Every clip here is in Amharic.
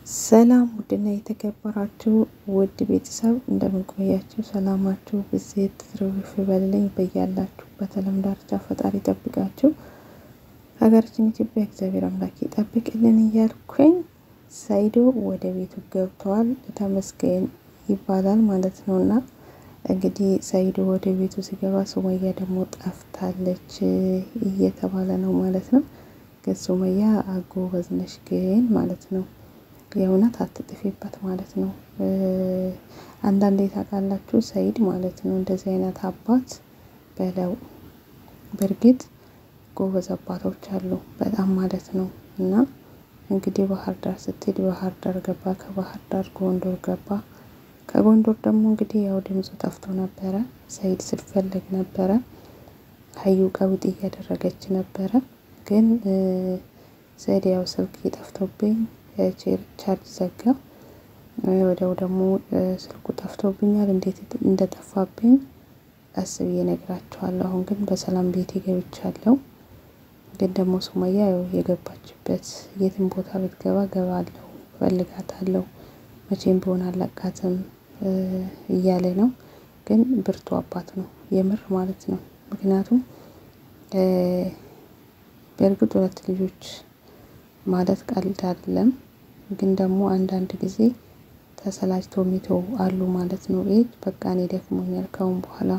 ሰላም ውድና የተከበራችሁ ውድ ቤተሰብ፣ እንደምን ቆያችሁ? ሰላማችሁ ብዜት ትርፍርፍ ይበልልኝ። በያላችሁበት ዓለም ዳርቻ ፈጣሪ ይጠብቃችሁ። ሀገራችን ኢትዮጵያ እግዚአብሔር አምላክ ይጠብቅልን እያልኩኝ ሰይዶ ወደ ቤቱ ገብተዋል። ተመስገን ይባላል ማለት ነው። እና እንግዲህ ሰይዶ ወደ ቤቱ ሲገባ ሱመያ ደግሞ ጠፍታለች እየተባለ ነው ማለት ነው። ግን ሱመያ ጎበዝ ነሽ ግን ማለት ነው። የእውነት አትጥፊበት ማለት ነው። አንዳንዴ ታውቃላችሁ ሰይድ ማለት ነው እንደዚህ አይነት አባት በለው። በእርግጥ ጎበዝ አባቶች አሉ በጣም ማለት ነው። እና እንግዲህ ባህር ዳር ስትሄድ ባህር ዳር ገባ፣ ከባህር ዳር ጎንደር ገባ። ከጎንደር ደግሞ እንግዲህ ያው ድምፁ ጠፍቶ ነበረ። ሰይድ ስፈልግ ነበረ። ሀዩ ቀውጥ እያደረገች ነበረ። ግን ሰይድ ያው ስልክ ጠፍቶብኝ ቻርጅ ዘጋ። ወዲያው ደግሞ ስልኩ ጠፍቶብኛል። እንዴት እንደጠፋብኝ ቀስ ብዬ እነግራችኋለሁ። አሁን ግን በሰላም ቤቴ ገብቻለሁ። ግን ደግሞ ሱመያ ያው የገባችበት የትም ቦታ ብትገባ ገባለሁ፣ እፈልጋታለሁ፣ መቼም ቢሆን አላቃትም እያለ ነው። ግን ብርቱ አባት ነው የምር ማለት ነው። ምክንያቱም በእርግጥ ሁለት ልጆች ማለት ቀልድ አይደለም። ግን ደግሞ አንዳንድ ጊዜ ተሰላችቶ የሚተው አሉ ማለት ነው። ይህ በቃ እኔ ደክሞኛል፣ ካሁን በኋላ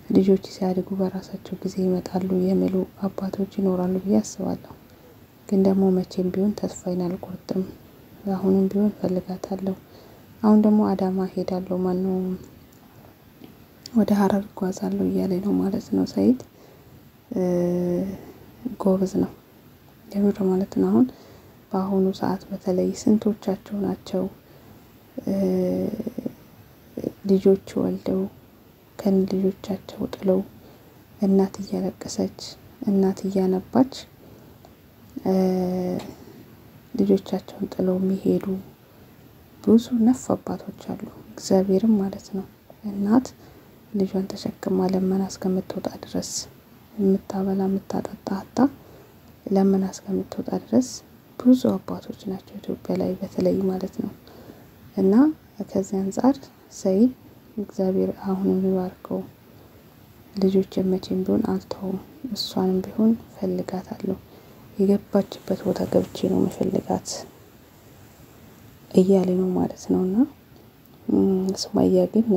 ልጆች ሲያድጉ በራሳቸው ጊዜ ይመጣሉ የሚሉ አባቶች ይኖራሉ ብዬ አስባለሁ። ግን ደግሞ መቼም ቢሆን ተስፋዬን አልቆርጥም። አሁንም ቢሆን እፈልጋታለሁ። አሁን ደግሞ አዳማ ሄዳለሁ፣ ማነው ወደ ሀረር እጓዛለሁ እያለ ነው ማለት ነው። ሰይድ ጎበዝ ነው የምር ማለት ነው። አሁን በአሁኑ ሰዓት በተለይ ስንቶቻቸው ናቸው ልጆች ወልደው ከን ልጆቻቸው ጥለው እናት እያለቀሰች እናት እያነባች ልጆቻቸውን ጥለው የሚሄዱ ብዙ ነፍ አባቶች አሉ። እግዚአብሔርም ማለት ነው እናት ልጇን ተሸክማ ለመና እስከምትወጣ ድረስ የምታበላ የምታጠጣ አታ ለመና እስከምትወጣ ድረስ ብዙ አባቶች ናቸው ኢትዮጵያ ላይ በተለይ ማለት ነው። እና ከዚህ አንጻር ሰይድ እግዚአብሔር አሁንም ይባርከው። ልጆች መቼም ቢሆን አልተውም፣ እሷንም ቢሆን ፈልጋታለሁ፣ የገባችበት ቦታ ገብቼ ነው መፈልጋት እያለ ነው ማለት ነው። እና ሱመያ ግን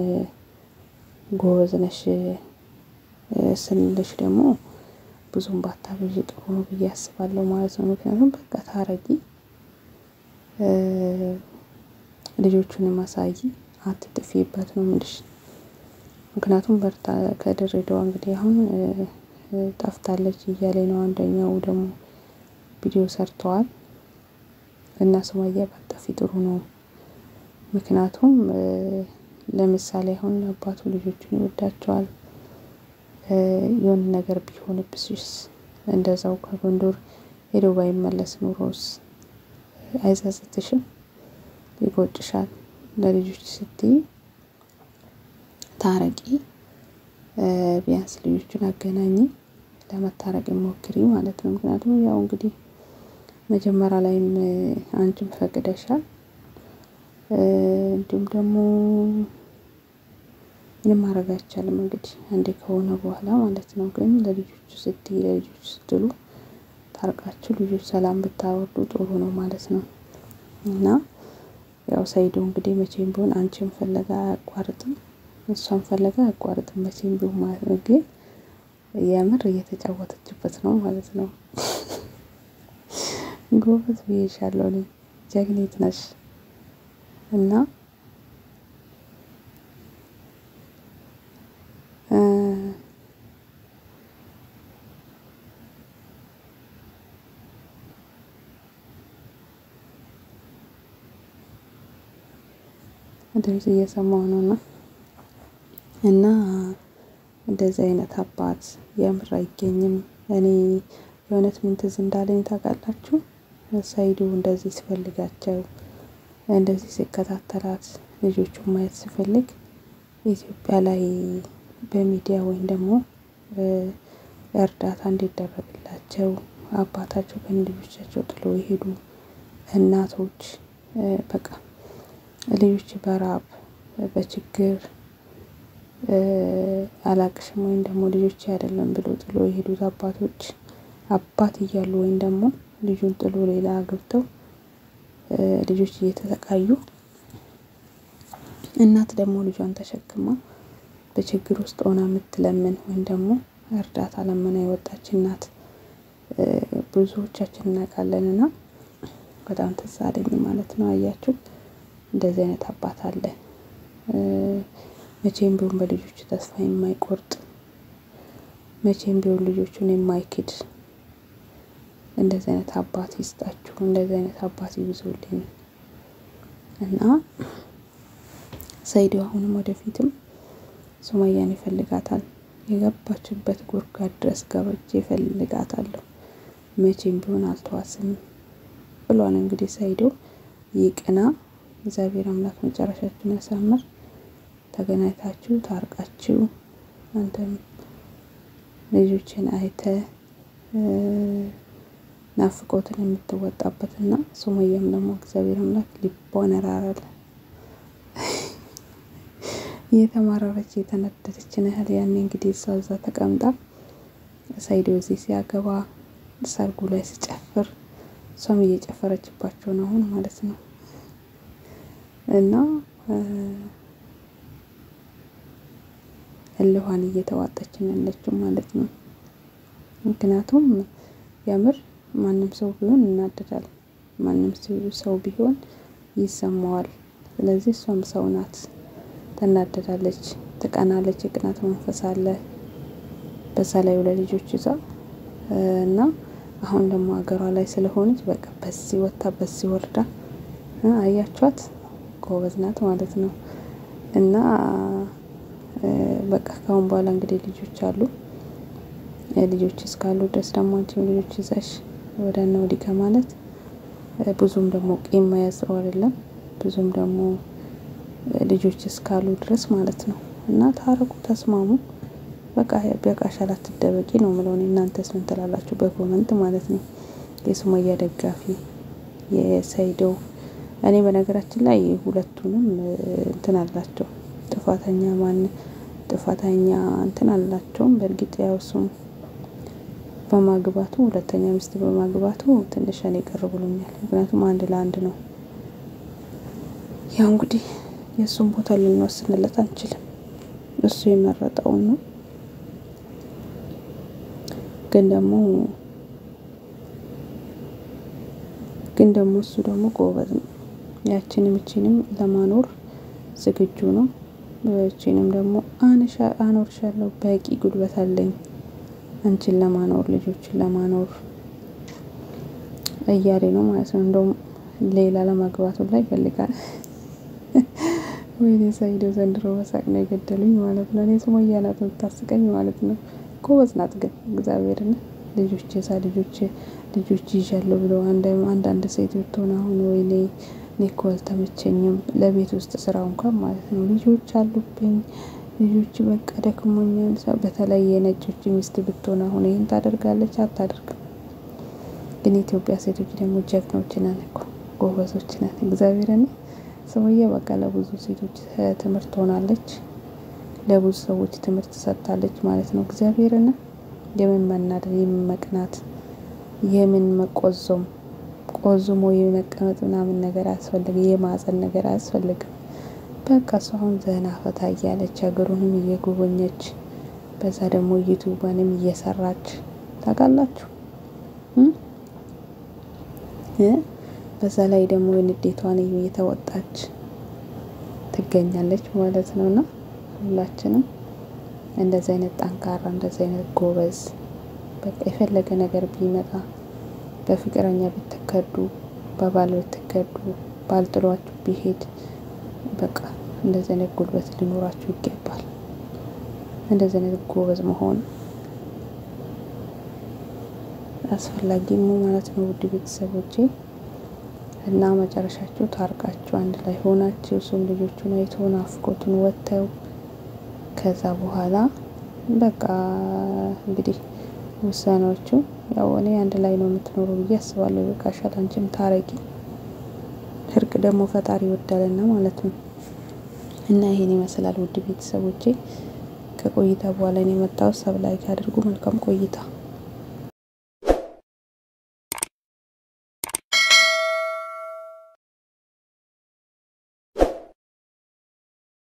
ጎበዝ ነሽ ስንልሽ ደግሞ ብዙም ባታበዢ ጥሩ ነው ብዬ አስባለሁ ማለት ነው። ምክንያቱም በቃ ታረጊ፣ ልጆቹን ማሳይ፣ አትጥፊበት ነው የምልሽ። ምክንያቱም በርታ ከድሬዳዋ እንግዲህ አሁን ጠፍታለች እያለ ነው። አንደኛው ደግሞ ቪዲዮ ሰርተዋል። እና ሱመያ ባትጠፊ ጥሩ ነው። ምክንያቱም ለምሳሌ አሁን አባቱ ልጆቹን ይወዳቸዋል። የሆነ ነገር ቢሆንብሽስ እንደዛው ከጎንደር ሄዶ ባይመለስ ኑሮስ አይጸጽትሽም? ይቆጭሻል። ለልጆች ስትይ ታረቂ፣ ቢያንስ ልጆቹን አገናኝ፣ ለመታረቅ ሞክሪ ማለት ነው። ምክንያቱም ያው እንግዲህ መጀመሪያ ላይም አንቺም ፈቅደሻል፣ እንዲሁም ደግሞ ምንም ማድረግ አይቻልም እንግዲህ አንዴ ከሆነ በኋላ ማለት ነው። ግን ለልጆቹ ስትይ ለልጆቹ ስትሉ ታርቃችሁ ልጆች ሰላም ብታወርዱ ጥሩ ነው ማለት ነው። እና ያው ሰይዶ እንግዲህ መቼም ቢሆን አንቺን ፍለጋ አያቋርጥም፣ እሷን ፍለጋ አያቋርጥም መቼም ቢሆን ማለት ነው። ግን የምር እየተጫወተችበት ነው ማለት ነው። ጎበዝ ብዬሻለሁ እኔ ጀግኒት ነሽ። እና ድምጽ እየሰማሁ ነውና እና እንደዚህ አይነት አባት የምር አይገኝም። እኔ የእውነት ምን ትዝ እንዳለኝ ታውቃላችሁ? ሰይዱ እንደዚህ ሲፈልጋቸው እንደዚህ ሲከታተላት ልጆቹን ማየት ሲፈልግ ኢትዮጵያ ላይ በሚዲያ ወይም ደግሞ እርዳታ እንዲደረግላቸው አባታቸው ከነ ልጆቻቸው ጥለው የሄዱ እናቶች በቃ ልጆች በራብ በችግር አላቅሽም ወይም ደግሞ ልጆች አይደለም ብሎ ጥሎ የሄዱት አባቶች አባት እያሉ ወይም ደግሞ ልጁን ጥሎ ሌላ አግብተው ልጆች እየተሰቃዩ፣ እናት ደግሞ ልጇን ተሸክማ በችግር ውስጥ ሆና የምትለምን ወይም ደግሞ እርዳታ ለመና የወጣች እናት ብዙዎቻችን እናውቃለን። እና በጣም ትዝ አለኝ ማለት ነው። አያችሁ፣ እንደዚህ አይነት አባት አለ። መቼም ቢሆን በልጆቹ ተስፋ የማይቆርጥ፣ መቼም ቢሆን ልጆቹን የማይክድ፣ እንደዚህ አይነት አባት ይስጣችሁ። እንደዚህ አይነት አባት ይብዙልኝ። እና ሰይዶ አሁንም ወደፊትም ሱመያን ይፈልጋታል። የገባችበት ጉድጓድ ድረስ ገብቼ እፈልጋታለሁ፣ መቼም ቢሆን አልተዋስም ብሏል። እንግዲህ ሰይዶ ይቅና፣ እግዚአብሔር አምላክ መጨረሻችሁን ያሳምር። ተገናኝታችሁ ታርቃችሁ አንተም ልጆችን አይተ ናፍቆትን የምትወጣበትና ሱመያም ደግሞ እግዚአብሔር አምላክ ልቧን ያራራል። እየተማረረች እየተነደደች ነው ያህል ያኔ እንግዲህ እሷ እዛ ተቀምጣ ሰይዶ እዚህ ሲያገባ ሰርጉ ላይ ሲጨፍር እሷም እየጨፈረችባቸው ነው አሁን ማለት ነው። እና እልኋን እየተዋጠች ነው ያለችው ማለት ነው። ምክንያቱም የምር ማንም ሰው ቢሆን እናደዳል፣ ማንም ሰው ቢሆን ይሰማዋል። ስለዚህ እሷም ሰው ናት፣ ትናደዳለች፣ ትቀናለች። የቅናት መንፈስ አለ። በዛ ላይ ለልጆች ይዛ እና አሁን ደግሞ ሀገሯ ላይ ስለሆነች በቃ በዚህ ወጥታ በዚህ ወርዳ አያችኋት፣ ጎበዝ ናት ማለት ነው። እና በቃ ካሁን በኋላ እንግዲህ ልጆች አሉ። ልጆች እስካሉ ድረስ ደግሞ አንቺም ልጆች ይዘሽ ወዲያና ወዲህ ከማለት ብዙም ደግሞ ቂም መያዝ ጥሩ አይደለም። ብዙም ደግሞ ልጆች እስካሉ ድረስ ማለት ነው። እና ታረቁ፣ ተስማሙ። በቃ በቃሻል፣ አትደበቂ ነው የምለው። እናንተስ ምን ትላላችሁ? በ comment ማለት ነው። የሱመያ ደጋፊ፣ የሰይዶ፣ እኔ በነገራችን ላይ ሁለቱንም እንትን አላቸው፣ ጥፋተኛ ማን ጥፋተኛ እንትን አላቸውም። በእርግጥ ያው እሱም በማግባቱ፣ ሁለተኛ ሚስት በማግባቱ ትንሽ እኔ ቅር ብሎኛል። ምክንያቱም አንድ ለአንድ ነው። ያው እንግዲህ የእሱን ቦታ ልንወስንለት አንችልም። እሱ የመረጠውን ነው። ግን ደግሞ እሱ ደግሞ ጎበዝ ነው። ያችንም እቺንም ለማኖር ዝግጁ ነው። እቺንም ደግሞ አኖርሻለሁ፣ በቂ ጉልበት አለኝ አንቺን ለማኖር፣ ልጆችን ለማኖር እያሌ ነው ማለት ነው። እንደውም ሌላ ለማግባቱ ላይ ይፈልጋል። ወይኔ ሰይዶ ዘንድሮ በሳቅ ነው የገደሉኝ ማለት ነው። እኔ ሱመያ ናት የምታስቀኝ ማለት ነው። ጎበዝ ናት ግን እግዚአብሔርን ልጆች ዛ ልጆች ልጆች ይዣለሁ ብለው አንዳንድ ሴት ብትሆን አሁን ወይኔ እኔ እኮ አልተመቸኝም ለቤት ውስጥ ስራው እንኳን ማለት ነው፣ ልጆች አሉብኝ፣ ልጆች በቃ ደክሞኛል። በተለይ የነጮች ሚስት ብትሆን አሁን ይህን ታደርጋለች? አታደርግም። ግን የኢትዮጵያ ሴቶች ደግሞ ጀግኖች ነን እኮ፣ ጎበዞች ነን። እግዚአብሔርን ሱመያ በቃ ለብዙ ሴቶች ትምህርት ሆናለች። ለብዙ ሰዎች ትምህርት ሰጥታለች ማለት ነው። እግዚአብሔርን የምን መናደድ፣ የምን መቅናት፣ የምን መቆዞም፣ ቆዝሞ የመቀመጥ ምናምን ነገር አያስፈልግም። የማዘን ነገር አያስፈልግም። በቃ እሷ አሁን ዘና ፈታ እያለች ሀገሩንም እየጎበኘች በዛ ደግሞ ዩቱቧንም እየሰራች ታውቃላችሁ። በዛ ላይ ደግሞ ንዴቷን እየተወጣች ትገኛለች ማለት ነው። እና ሁላችንም እንደዚህ አይነት ጠንካራ፣ እንደዚህ አይነት ጎበዝ፣ በቃ የፈለገ ነገር ቢመጣ፣ በፍቅረኛ ብትከዱ፣ በባል ብትከዱ፣ ባል ጥሏችሁ ቢሄድ በቃ እንደዚህ አይነት ጉልበት ሊኖራችሁ ይገባል። እንደዚህ አይነት ጎበዝ መሆን አስፈላጊ ማለት ነው። ውድ ቤተሰቦቼ፣ እና መጨረሻችሁ ታርቃችሁ አንድ ላይ ሆናችሁ እሱም ልጆቹን አይቶ ናፍቆቱን ወጥተው ከዛ በኋላ በቃ እንግዲህ ውሳኔዎቹ ያው እኔ አንድ ላይ ነው የምትኖሩ ብዬ አስባለሁ። በቃ አንቺም ታረቂ። እርቅ ደግሞ ፈጣሪ ይወዳልና ማለት ነው። እና ይሄን ይመስላል ውድ ቤተሰቦቼ። ከቆይታ በኋላ ነው የመጣው። Sub like አድርጉ። መልካም ቆይታ።